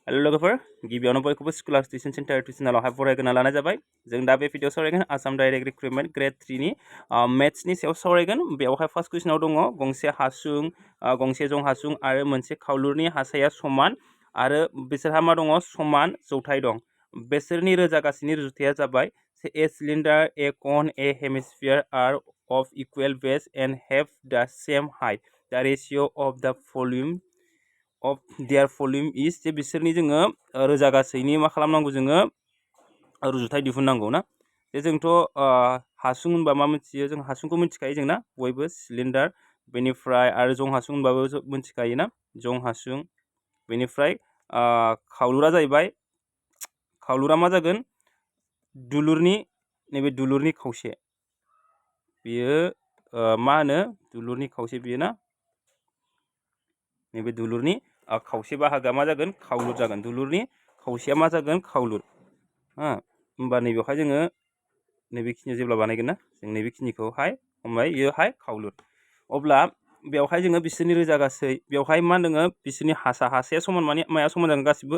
Hello लोगोफोर गिबियावनो बयखौबो स्कुल टिउसन सेन्टार टिउसनालावहाय बरायग्रोना लानाय जाबाय जों दा बे भिडिअ सावरायगोन आसाम डाइरेक्ट रिक्रुटमेन्ट ग्रेड 3 नि मेथ्सनि सायाव सावरायगोन बेवहाय फार्स्ट कुइसनाव दङ गंसे हासुं गंसे जं हासुं आरो मोनसे खावलुरनि हासाया समान आरो बिसोरहा मा दङ समान जौथाय दं बिसोरनि रोजागासिनि रुजुथाया जाबाय ए cylinder a cone a hemisphere are of equal base and have the same height the ratio of the volume of their volume is जे बिसोरनि जोङो रोजागासैनि मा खालामनांगौ जोङो रुजुथाय दिहुननांगौ ना जे जोंथ' हासुं होनबा मा मिथियो जों हासुंखौ मिथिखायो जोंना बयबो सिलिन्डार बेनिफ्राय आरो जं हासुं होनबाबो मिथिखायो ना जं हासुं बेनिफ्राय खावलुरा जाहैबाय खावलुरा मा जागोन दुलुरनि नैबे दुलुरनि खावसे बियो मा होनो दुलुरनि खावसे बियो ना नैबे दुलुरनि खावसे बाहागोआ मा जागोन खावलुर जागोन दुलुरनि खावसेया मा जागोन खावलुर होमबा नैबेवहाय जोङो नैबेखिनियाव जेब्ला बानायगोन ना जों नैबेखिनिखौहाय हमबाय इयोहाय खावलुर अब्ला बेवहाय जोङो बिसोरनि रोजागासै बेवहाय मा होनदों बिसोरनि हासाया समान माने माया समान जागोन गासिबो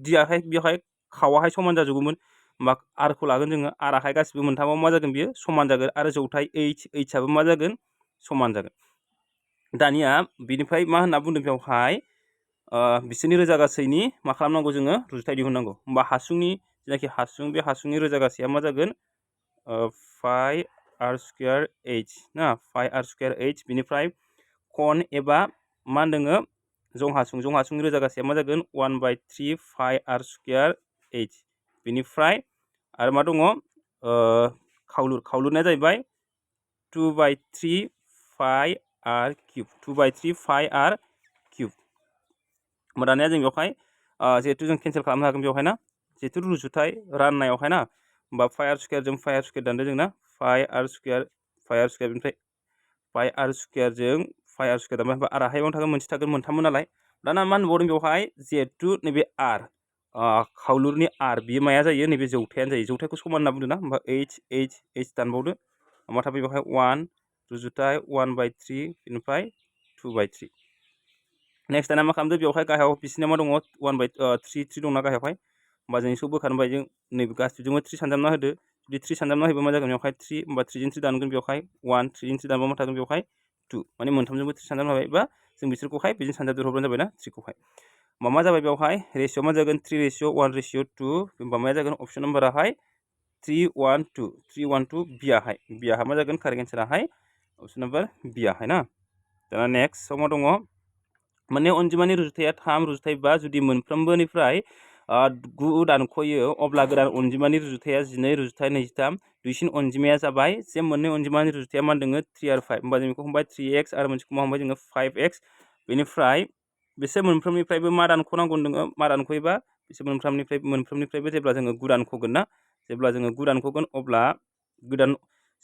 दियाहाय बेवहाय खावाहाय समान जाजोबगौमोन होमबा आरखौ लागोन जोङो आराहाय गासिबो मोनथामाव मा जागोन बियो समान जागोन आरो जौथाय एइचआबो मा जागोन समान जागोन दानिया बिनिफ्राय मा होनना बुंदों बेवहाय बिसोरनि रोजागासैनि मा खालामनांगौ जोङो रुजुथाय दिहुननांगौ होमबा हासुंनि जेनाखि हासुं बे हासुंनि रोजागासैया मा जागोन फाइ आर स्क्वायर एइच ना फाइ आर स्क्वायर एइच बिनिफ्राय कन एबा मा होनदों जं हासुंनि रोजागासैया मा जागोन 1/3 फाइ आर स्क्वायर एइच बिनिफ्राय आरो मा दङ खावलुरनिया जाहैबाय 2/3 फाइ आर क्यूब 2/3 फाइ आर क्यूब होमबा दानिया जों बेवहाय जिहेतु जों केन्सेल खालामनो हागोन बेवहाय ना जिहेतु रुजुथाय राननायावहाय ना होमबा फाइ आर स्क्वायरजों फाइ आर स्क्वायर दानदो जोंना फाइ आर स्क्वायर बेनिफ्राय फाइ आर स्क्वायरजों फाइ आर स्क्वायर दानबाय होमबा आराहाय बावनो थागोन मोनसे थागोन मोनथाममोन नालाय दाना मा होनबावदों बेवहाय जिहेतु नैबे आर खावलुरनि आर बियो माया जायो नैबे जौथायानो जायो जौथायखौ समान होनना बुंदों ना होमबा एइच दानबावदो मा थाबाय बेवहाय 1 रुजुथाय 1/3 बेनिफ्राय 2/3 नेक्स्ट दाना मा खालामदो बेवहाय गाहायाव बिसिना मा दङ 1/3 दंना गाहायावहाय होमबा जों बेखौ बोखारबाय जों नैबे गासिबोजोंबो 3 सानजाबना होदो जुदि 3 सानजाबना होयोबा मा जागोन बेवहाय 3 होमबा 3 जों 3 दानगोन बेवहाय 1 3 जों 3 दानबा मा थागोन बेवहाय 2 माने मोनथामजोंबो 3 सानजाबना होबाय बा जों बिसोरखौहाय बेजों सानजाबदेरहरबानो जाबाय ना 3 खौहाय होमबा मा जाबाय बेवहाय रेशियो मा जागोन 3:1:2 होमबा मा जागोन अपसन नम्बराहाय 312 बियाहाय मा जागोन कारेक्ट एन्साराहाय अपसन नम्बर बियाहाय ना दाना नेक्स्ट मा दङ मोननै अनजिमानि रुजुथाया 3 रुजुथाय 5 जुदि मोनफ्रोमबोनिफ्राय 9 दानख'यो अब्ला गोदान अनजिमानि रुजुथाया 12 रुजुथाय 23 दुइसिन अनजिमाया जाबाय जे मोननै अनजिमानि रुजुथाया मा होनदों 3 आरो 5 होमबा जों बेखौ हमबाय 3x आरो मोनसेखौ मा हमबाय जोङो 5x बेनिफ्राय बिसोर मोनफ्रोमनिफ्रायबो मा दानख'नांगौ होनदों मा दानख'योबा बिसोर मोनफ्रोमनिफ्रायबो जेब्ला जोङो 9 दानख'गोन ना जेब्ला जोङो 9 दानख'गोन अब्ला गोदान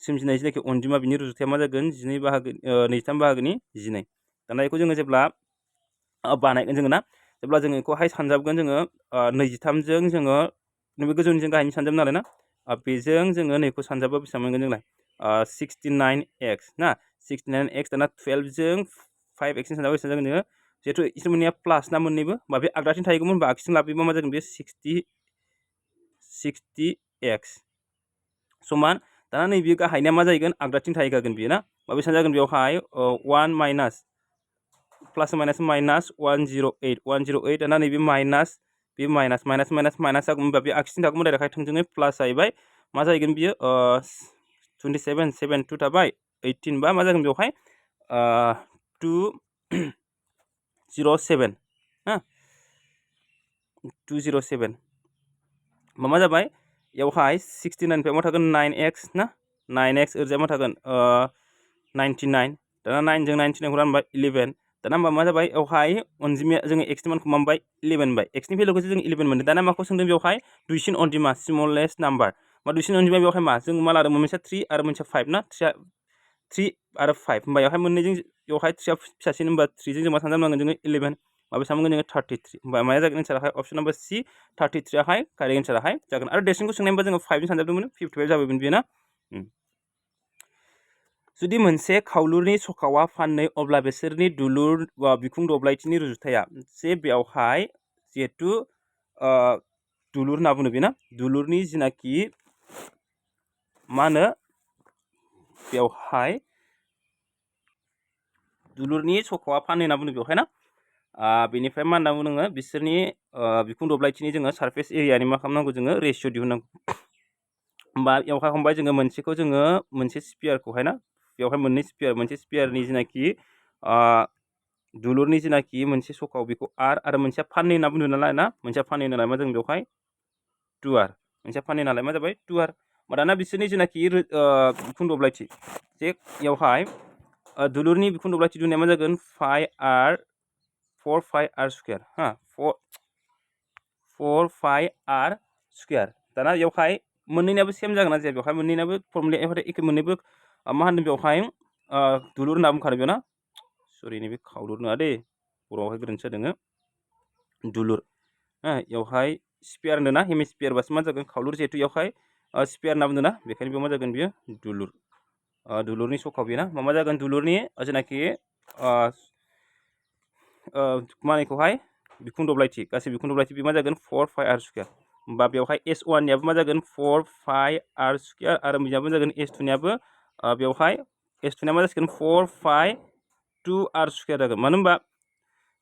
सोमजिनाय जेनाखि अनजिमा बिनि रुजुथाया मा जागोन 23 बाहागोनि 12 दाना बेखौ जोङो जेब्ला बानायगोन जोङो ना जेब्ला जोङो बेखौहाय सानजाबगोन जोङो 23 जों जोङो नैबे गोजौनिजों गाहायनि सानजाबो नालाय ना बेजों जोङो नैखौ सानजाबा बेसेबां मोनगोन जोंलाय 69x ना 69x दाना 12 जों 5x सानजाबा बेसेबां जागोन जोङो जिहेतु इसोर मोननैया प्लास ना मोननैबो होमबा बे आगदाथिं थाहैगौमोन होमबा आगसिथिं लाबोयोबा मा जागोन बे 60x समान दाना नैबे गाहायनिया मा जाहैगोन आगदाथिं थाहैखागोन बियो ना होमबा बेसेबां जागोन बेवहाय 1 माइनास प्लास माइनास 108 दाना नैबे माइनास बे माइनास जागोन होमबा बे आगसिथिं थागौमोन डाइरेक्टहाय थोंजोङै प्लास जाहैबाय मा जाहैगोन बियो 27 7 2 थाबाय 18 बा मा जागोन बेवहाय 207 हा 207 मा जाबाय बेवहाय 69 निफ्राय मा थागोन 9x ना 9x ओरैजाय मा थागोन 99 दाना 9 जों 99 खौ रानबाय 11 दाना होमबा मा जाबाय बेवहाय अनजिमाया जोङो x नि मानखौ मोनबाय 11 मोनबाय x नि भेलुखौसो जों 11 मोनदों दाना माखौ सोंदों बेवहाय दुइसिन अनजिमा स्मलेस्ट नाम्बार मा दुइसिन अनजिमा बेवहाय मा जों मा लादोंमोन मोनसे 3 आरो मोनसे 5 ना 3 आरो 5 होमबा बेवहाय मोननैजों बेवहाय 3 आ फिसासिन होमबा 3 जों मा सानजाबनांगोन जोङो 11 माबे सानगोन जोङो 33 होमबा माया जागोन एन्साराहाय अपसन नम्बर C 33 आहाय कारेक्ट एन्साराहाय जागोन आरो देरसिनखौ सोंनायबा जोङो 5 जों सानजाबदोंमोन 55 जाबायमोन बियो ना जुदि मोनसे खावलुरनि सखावा फाननै अब्ला बिसोरनि दुलुर बिखुं दब्लायथिनि रुजुथाया जे बेवहाय जिहेतु दुलुर होनना बुङो बेना दुलुरनि जिनाखि मा होनो बेवहाय दुलुरनि सख'आ फाननै होनना बुङो बेवहाय ना बेनिफ्राय मा होनना बुङो बिसोरनि बिखुं दब्लायथिनि जोङो सारफेस एरियानि मा खालामनांगौ जोङो रेशिअ दिहुननांगौ होमबा बेवहाय हमबाय जोङो मोनसेखौ जोङो मोनसे स्पियारखौहाय ना बेवहाय मोननै स्पियार मोनसे स्पियारनि जिनाखि दुलुरनि जिनाखि मोनसे सखा बेखौ आरो मोनसेया फाननै होनना बुंदों नालाय ना मोनसेया फाननै नालाय मा जों बेवहाय 2r मोनसेया फाननै नालाय मा जाबाय 2r दाना बिसोरनि जिनाखि बिखुं दब्लायथि जे बेवहाय दुलुरनि बिखुं दब्लायथि दिहुननाया मा जागोन 5r 4r स्क्वायर हा 4r स्क्वायर दाना बेवहाय मोननैनाबो सेम जागोन ना जाया बेवहाय मोननैनाबो फर्मुला एखे मोननैबो मा होनदों बेवहाय दुलुर होनना बुंखादों बेयाव ना सरि नैबे खावलुर नङा दे बर'आवहाय गोरोन्थि जादों दुलुर बेवहाय स्पियार होनदों ना हेमिस्पियारबासो मा जागोन खावलुर जिहेतु बेवहाय स्पियार होनना बुंदों ना बेखायनो बेयाव मा जागोन बियो दुलुर दुलुरनि सखा बेयो ना मा जागोन दुलुरनि जेनाखि मानिखौहाय बिखुं दब्लायथि गासै बिखुं दब्लायथि बे मा जागोन 4r स्क्वायर होमबा बेवहाय S1 नियाबो मा जागोन 4r स्क्वायर आरो बिनियाबो जागोन S2 नियाबो बेवहाय S2 निया मा जासिगोन 4r स्क्वायर जागोन मानो होनबा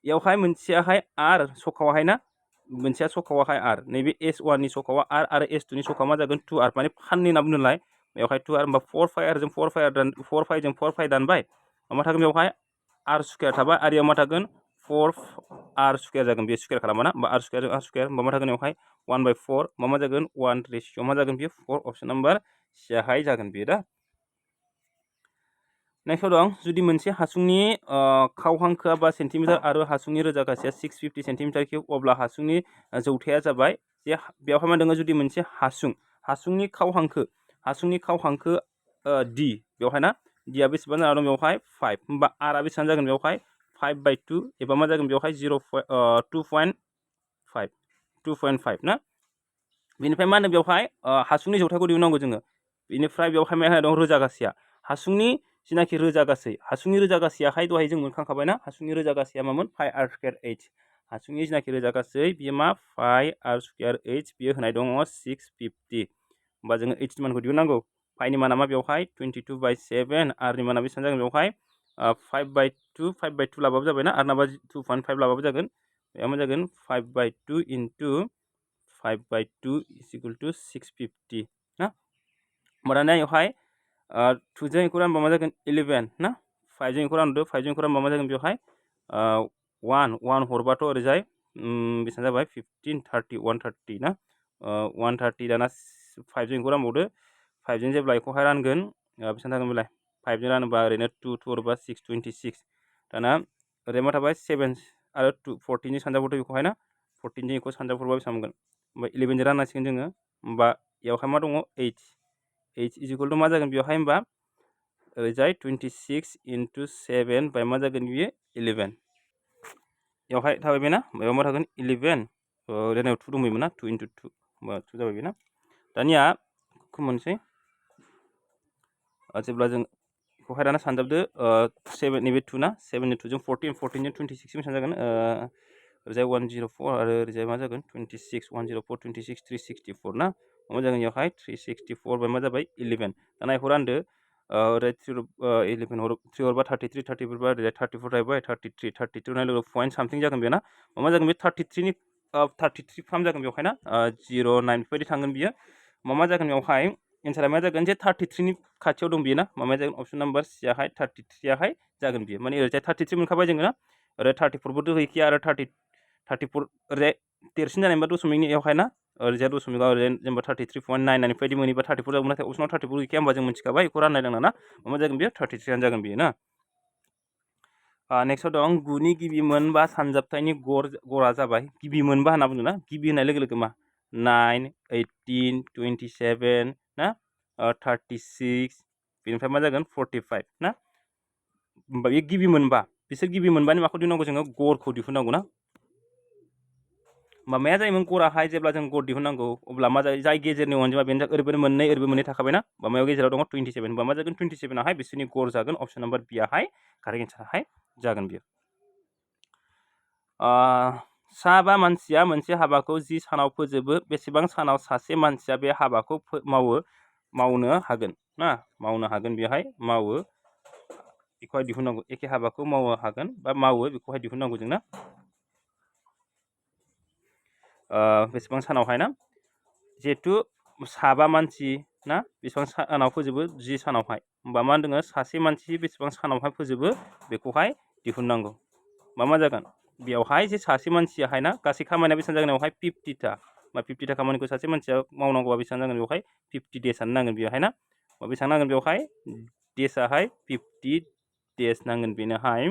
बेवहाय मोनसेयाहाय r सखावाहाय ना मोनसेया सखावाहाय r नैबे S1 नि सखावा r आरो S2 नि सखावा मा जागोन 2r माने फाननै होनना बुङो नालाय बेवहाय 2r होमबा 4r जों 4 दानबाय मा थागोन बेवहाय r स्क्वायर थाबाय आरो बेयाव मा थागोन 4r स्क्वायर जागोन बे स्क्वायर खालामा ना होमबा r स्क्वायर होमबा मा थागोन बेवहाय 1/4 मा जागोन 1 रेशिअ मा जागोन बेयो 4 अपसन नाम्बार सियाहाय जागोन बेयो दा नेक्स्टआव दं जुदि मोनसे हासुंनि खाव हांखोआ 5 सेन्टिमिटार आरो हासुंनि रोजा गासेया 650 सेन्टिमिटार किउब अब्ला हासुंनि जौथाया जाबाय जे बेवहाय मा दङ जुदि मोनसे हासुंनि खाव हांखो d बेवहाय ना dआ बेसेबां जाना दं बेवहाय 5 होमबा rआ बेसेबां जागोन बेवहाय 5/2 एबा मा जागोन बेवहाय 2.5 ना बेनिफ्राय मा होनो बेवहाय हासुंनि जौथायखौ दिहुननांगौ जोङो बेनिफ्राय बेवहाय मा दं रोजा गासेया हासुंनि जिनाखि रोजा गासैयाहाय दहाय जों मोनखांखाबाय ना हासुंनि रोजा गासैया मामोन 5r स्क्वायर h हासुंनि जिनाखि रोजा गासै बियो मा 5r स्क्वायर h बियो होनाय दङ 650 होमबा जोङो h नि मानखौ दिहुननांगौ फाइनि माना मा बेवहाय 22/7 r नि माना बेसेबां जागोन बेवहाय 5/2 लाबाबो जाबायना आर नाबा 2.5 लाबाबो जागोन बेयाव मा जागोन 5/2 into 5/2 = 650 ना होमबा दाना बेवहाय 2 जों इखौ रानबा मा जागोन 11 ना 5 जों इखौ रानदो 5 जों इखौ रानबा मा जागोन बेवहाय 1 हरबाथ' ओरैजाय बेसेबां जाबाय 15 30 130 ना 130 दाना 5 जों इखौ रानबावदो 5 जों जेब्ला इखौहाय रानगोन बेसेबां जागोन बेलाय 5 जों रानोबा ओरैनो 2 हरबा 6 26 दाना ओरै मा थाबाय 7 आरो 2 14 जों सानजाबावदो बेखौहाय ना 14 जों इखौ सानजाबहरबा बेसेबां मोनगोन होमबा 11 जों राननांसिगोन जोङो होमबा बेवहाय मा दङ h = मा जागोन बेवहाय होमबा ओरैजाय 26 × 7 बाय मा जागोन बियो 11 बेवहाय थाबाय बेना बेयाव मा थागोन 11 ओरैनो 2 दंबायमोन ना 2 × 2 होमबा 2 जाबाय बेना दानिया मोनसै जेब्ला जों बेखौहाय दाना सानजाबदो 7 नैबे 2 ना 7 नि 2 जों 14 जों 26 बेसेबां जागोन ओरैजाय 104 आरो ओरैजाय मा जागोन 26 104 26 364 ना मा जागोन बेवहाय 364 बाय मा जाबाय 11 दाना बेखौ रानदो ओरै 11 3 हरबा 33 34 बा ओरैजाय 34 थाबाय 33 होननाय लोगो पइन्ट सामथिं जागोन बेना मा जागोन बे 33 नि 33 फार्म जागोन बेवहाय ना 0 9 बेफोरबायदि थांगोन बियो मा जागोन बेवहाय एन्सारा मा जागोन जे 33 नि खाथियाव दं बियो ना मा जागोन अपसन नाम्बार सियाहाय 33 आहाय जागोन बियो माने ओरैजाय 33 मोनखाबाय जोङो ना ओरै 34 बो दोहैखिया आरो 34 ओरैजाय देरसिन जानायबा दशमिकनि बेवहाय ना ओरैजाय दशमिकआ ओरैजाय जेनेबा 33.99 बेफोरबायदि मोनोबा 34 जागोन नाथाय अपसनाव 34 गैखाया होमबा जों मिथिखाबाय बेखौ राननाय नांला ना मा जागोन बेयो 33 आनो जागोन बेयो ना नेक्स्टआव दं 9 नि गिबि मोनबा सानजाबथायनि गড়ा जाबाय गिबि मोनबा होनना बुंदों ना गिबि होननाय लोगो लोगो मा 9 18 27 ना 36 बेनिफ्राय मा जागोन 45 ना होमबा बे गिबि मोनबा बिसोर गिबि मोनबानि माखौ दिहुननांगौ जोङो गड़खौ दिहुननांगौ ना माया जायोमोन गड़ाहाय जेब्ला जों गड़ दिहुननांगौ अब्ला मा जायो जाय गेजेरनि अनजिमा बेनो ओरैबो मोननै थाखाबायना माबायाव गेजेराव दङ 27 होमबा मा जागोन 27 आहाय बिसोरनि गड़ जागोन अपसन नाम्बार बि आहाय कारेक्ट एन्सार आहाय जागोन बियो साबा मानसिया मोनसे हाबाखौ 10 सानाव फोजोबो बेसेबां सानाव सासे मानसिया बे हाबाखौ मावनो हागोन ना मावनो हागोन बेहाय मावो बेखौहाय दिहुननांगौ एखे हाबाखौ मावनो हागोन बा मावो बेखौहाय दिहुननांगौ जोंना बेसेबां सानावहाय ना जिहेतु साबा मानसि ना बेसेबां सानाव फोजोबो 10 सानावहाय होमबा मा होनदों सासे मानसि बेसेबां सानावहाय फोजोबो बेखौहाय दिहुननांगौ मा जागोन बेयावहाय जे सासे मानसियाहाय ना गासै खामानिया बेसेबां जागोन बेवहाय 50 ता 50 ता खामानिखौ सासे मानसिया मावनांगौबा बेसेबां जागोन बेवहाय 50 डेजआनो नांगोन बेवहाय ना बेसेबां नांगोन बेवहाय डेजआहाय 50 डेज नांगोन बेनोहाय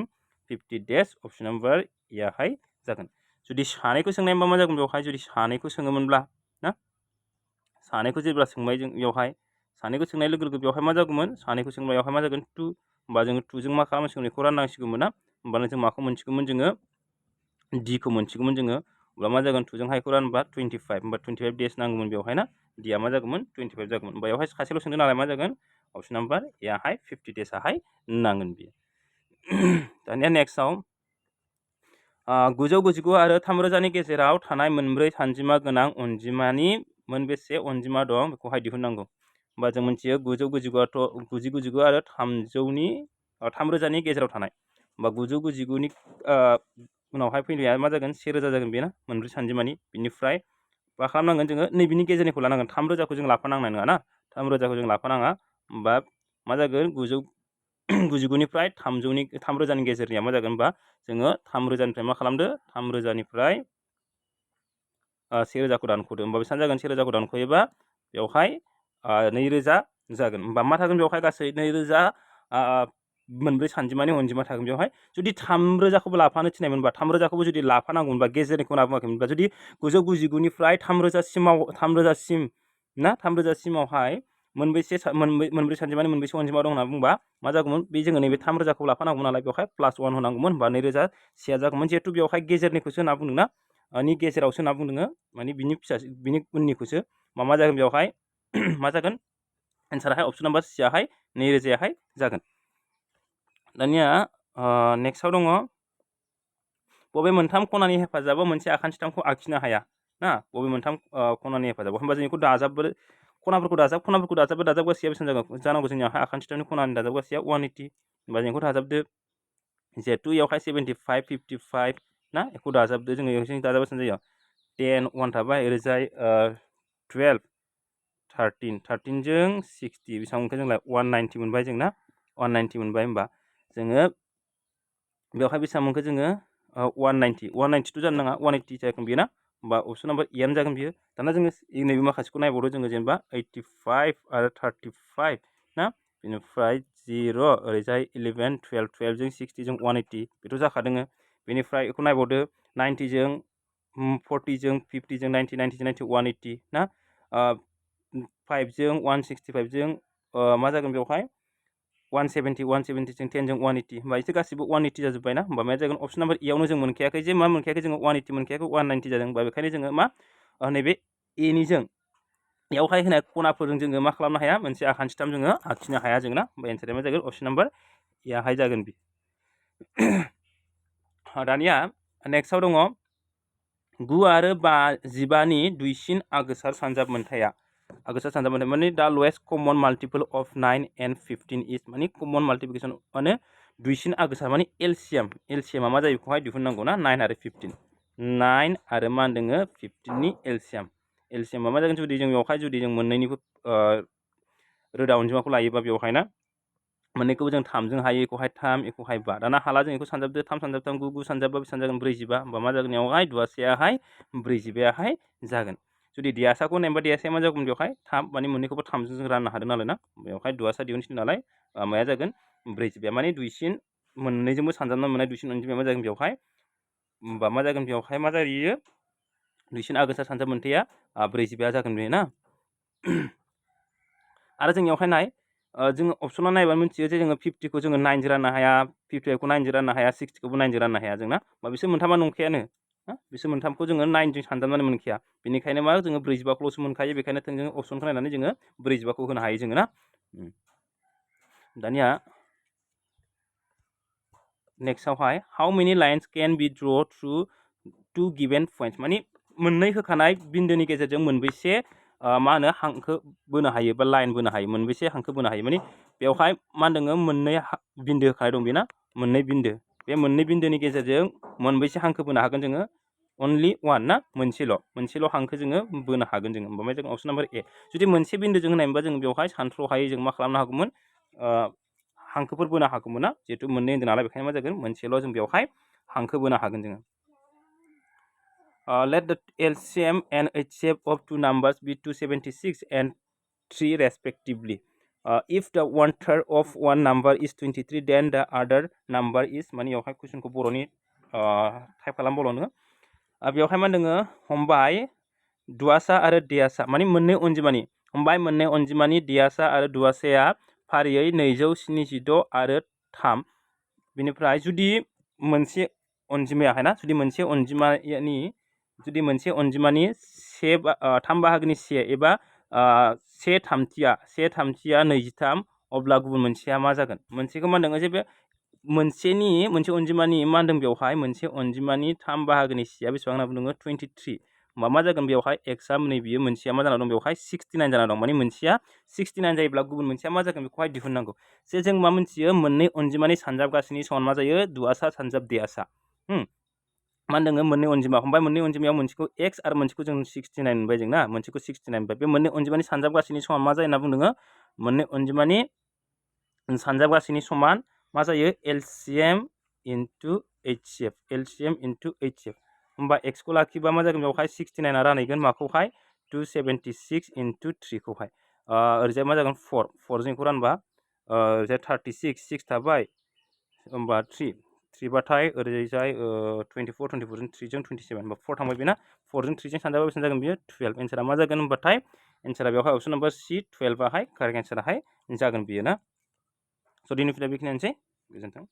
50 डेज अपसन नम्बर एयाहाय जागोन जुदि सानैखौ सोंनायबा मा जागोन बेवहाय जुदि सानैखौ सोङोमोनब्ला ना सानैखौ जेब्ला सोंबाय जों बेवहाय सानैखौ सोंनाय लोगो लोगो बेवहाय मा जागौमोन सानैखौ सोंबाय बेवहाय मा जागोन 2 होमबा जोङो 2 जों मा खालामनांसिगोन बेखौ राननांसिगौमोन ना होमबानो जों माखौ मोनसिगौमोन जोङो d खौ मोनसिगौमोन जोङो अब्ला मा जागोन 2 जों हायखौ रानबा 25 होमबा 25 डेज नांगौमोन बेवहाय ना d आ मा जागौमोन 25 जागौमोन होमबा बेवहाय सासेल' सोंदों नालाय मा जागोन अपसन नाम्बार एयाहाय 50 डेजआहाय नांगोन बियो दानिया नेक्स्टआव 999 आरो 3000नि गेजेराव थानाय मोनब्रै सानजिमा गोनां अनजिमानि मोनबेसे अनजिमा दं बेखौहाय दिहुननांगौ होमबा जों मिथियो 999 आरो 3000नि गेजेराव थानाय होमबा 999नि उनावहाय फैनाया मा जागोन 1000 जागोन बेना मोनब्रै सानजिमानि बिनिफ्राय मा खालामनांगोन जोङो नैबेनि गेजेरनिखौ लानांगोन 3000खौ जों लाफानांनाय नङा ना 3000खौ जों लाफानाङा होमबा मा जागोन 999निफ्राय 3000नि गेजेरनिया मा जागोन होमबा जोङो 3000निफ्राय मा खालामदो 3000निफ्राय 1000खौ दानख'दो होमबा बेसेबां जागोन 1000खौ दानख'योबा बेवहाय 2000 जागोन होमबा मा थागोन बेवहाय गासै 2000 मोनब्रै सानजिमानि अनजिमा थागोन बेवहाय जुदि 3000खौबो लाफानो थिनायमोनबा 3000खौबो जुदि लाफानांगौमोनबा गेजेरनिखौ होनना बुङाखैमोनबा जुदि 999निफ्राय 3000सिम ना 3000सिमावहाय मोनब्रै सानजिमानि मोनबेसे अनजिमा दं होनना बुंबा मा जागौमोन बे जोङो नैबे 3000खौ लाफानांगौमोन नालाय बेवहाय +1 होनांगौमोन होमबा 2000 1 जागौमोन जिहेतु बेवहाय गेजेरनिखौसो होनना बुंदों ना नि गेजेरावसो होनना बुंदों माने बिनि उननिखौसो मा जागोन बेवहाय मा जागोन एन्साराहाय अपसन नाम्बार सियाहाय 2000 जागोन दानिया नेक्स्टआव दङ बबे मोनथाम खनानि हेफाजाबाव मोनसे आखान्थिथामखौ आखिनो हाया ना बबे मोनथाम खनानि हेफाजाबाव होमबा जों बेखौ दाजाबो खनाफोरखौ दाजाबगासेया बेसेबां जानांगौ जोंनियावहाय आखान्थिथामनि खनानि दाजाबगासेया 180 होमबा जों बेखौ दाजाबदो जिहेतु इयावहाय 75 55 ना बेखौ दाजाबदो जोङो बेजों दाजाबा बेसेबां जायो 10 1 थाबाय ओरैजाय 12 13 जों 60 बेसेबां मोनखो जोंलाय 190 मोनबाय जों ना 190 मोनबाय होमबा जोङो बेवहाय बेसेबां मोनखो जोङो 192 जानो नाङा 180 जागोन बेयो ना होमबा अपसन नाम्बार इयानो जागोन बियो दाना जोङो नैबे माखासेखौ नायबावदो जोङो जेनेबा 85 आरो 35 ना बेनिफ्राय 0 ओरैजाय 11 12 जों 60 जों 180 बेथ' जाखादोङो बेनिफ्राय बेखौ नायबावदो 90 जों 40 जों 50 जों 90 जों 180 ना 5 जों 165 जों मा जागोन बेवहाय 170 जों 10 जों 180 होमबा इसोर गासिबो 180 जाजोब्बाय ना होमबा मा जागोन अपसन नाम्बार इयावनो जों मोनखायाखै जे मा मोनखायाखै जोङो 180 मोनखायाखै 190 जादों होमबा बेखायनो जोङो मा नैबे एनिजों बेयावहाय होनाय खनाफोरजों जोङो मा खालामनो हाया मोनसे आखान्थिथाम जोङो आखिनो हाया जों ना होमबा एन्सारा मा जागोन अपसन नाम्बार इयाहाय जागोन बि दानिया नेक्स्टआव दङ 9 आरो 15नि दुइसिन आगोसार सानजाब मोनथाया माने the lowest common multiple of 9 and 15 is माने कमन माल्टिप्लिकेशन माने दुइसिन आगोसार माने एलसिएमा मा जायो बेखौहाय दिहुननांगौ ना 9 आरो 15 9 आरो मा होनदोङो 15नि एलसिएमा मा जागोन जुदि जों बेवहाय जुदि जों मोननैनिबो रोदा अनजिमाखौ लायोबा बेवहाय ना मोननैखौबो जों 3 जों हायो एखौहाय 3 एखौहाय 5 दाना हाला जों बेखौ सानजाबदो 3 सानजाब 3 9 सानजाबबा बेसेबां जागोन 45 होमबा मा जागोन बेवहाय दुआसेयाहाय 45 जागोन जुदि दियासाखौ नायबा दियासाया मा जागोन बेवहाय 3 माने मोननैखौबो 3 जों राननो हादों नालाय ना बेवहाय दुआसा दिहुनसिन नालाय माया जागोन 45 माने दुइसिन मोननैजोंबो सानजाबना मोननाय दुइसिन अनजिमाया मा जागोन बेवहाय होमबा मा जागोन बेवहाय मा जायो दुइसिन आगोसार सानजाब मोनथाया 45 जागोन बे ना आरो जोंनियावहाय नाय जोङो अपसनाव नायबा मिथियो जे जोङो 50खौ जोङो 9 जों राननो हाया 55खौ 9 जों राननो हाया 60खौबो 9 जों राननो हाया जोंना होमबा बिसोर मोनथामा नंखायानो बिसोर मोनथामखौ जोङो 9 जों सानजाबनानै मोनखाया बेनिखायनो मा जोङो 45खौल'सो मोनखायो बेखायनो जोङो अपसनखौ नायनानै जोङो 45खौ होनो हायो जोङो ना दानिया नेक्स्टआवहाय हाउ मेनि लाइन्स केन बि ड्र थ्रु 2 given points माने मोननै होखानाय बिन्दोनि गेजेरजों मोनबेसे मा होनो हांखो बोनो हायो बा लाइन बोनो हायो मोनबेसे हांखो बोनो हायो माने बेवहाय मा होनदों मोननै बिन्दो होखानाय दं बेना मोननै बिन्दो बे मोननै बिन्दोनि गेजेरजों मोनबेसे हांखो बोनो हागोन जोङो only one ना मोनसेल' हांखो जोङो बोनो हागोन जोङो ओमफ्राय जों अपसन नाम्बार ए जुदि मोनसे बिन्दोजों होनायमोनबा जों बेवहाय सानथ्र'हायै जों मा खालामनो हागौमोन हांखोफोर बोनो हागौमोन ना जिहेतु मोननै होन्दों नालाय बेखायनो मा जागोन मोनसेल' जों बेवहाय हांखो बोनो हागोन जोङो let the LCM and HCF of two numbers be 276 and 3 respectively. If the 1/3 of one number is 23, then the other number is माने बेवहाय कुइसनखौ बर'नि टाइप खालामबावनो बेवहाय मा दङो हमबाय दुआसा आरो दियासा माने मोननै अनजिमानि हमबाय मोननै अनजिमानि दियासा आरो दुआसाया फारियै 276 आरो 3 बिनिफ्राय जुदि मोनसे अनजिमायाहाय ना जुदि मोनसे अनजिमानि 3 बाहागोनि से एबा 1/3 23 अब्ला गुबुन मोनसेया मा जागोन मोनसेखौ मा होनदों जे बे मोनसे अनजिमानि मा होनदों बेवहाय मोनसे अनजिमानि 3 बाहागोनि सेया बेसेबां होनना बुङो 23 होमबा मा जागोन बेवहाय एक्सआ बियो मोनसेया मा जाना दं बेवहाय 69 जाना दं माने मोनसेया 69 जायोब्ला गुबुन मोनसेया मा जागोन बेखौहाय दिहुननांगौ जे जों मा मोनथियो मोननै अनजिमानि सानजाबगासिनि समान मा जायो दुआसा सानजाब दियासा मा होनदों मोननै अनजिमा हमबाय मोननै अनजिमायाव मोनसेखौ x आरो मोनसेखौ जों 69 मोनबाय जों ना मोनसेखौ 69 मोनबाय बे मोननै अनजिमानि सानजाबगासिनि समान मा जायो होनना बुंदों मोननै अनजिमानि सानजाबगासिनि समान मा जायो LCM into HCF होमबा x खौ लाखिबा मा जागोन बेवहाय 69 आ रानहैगोन माखौहाय 276 into 3 खौहाय ओरैजाय मा जागोन 4 जों बेखौ रानबा ओरैजाय 36 6 थाबाय होमबा 3 बाथाय ओरैजाय 24 जों 3 जों 27 होमबा 4 थांबाय बेना 4 जों 3 जों सानजाबा बेसेबां जागोन बियो 12 एन्सारा मा जागोन होनबाथाय एन्सारा बेवहाय अपसन नाम्बार C 12 आवहाय कारेक्ट एन्साराहाय जागोन बियो ना स' दिनैनिफ्राय बेखिनियानोसै गोजोन्थों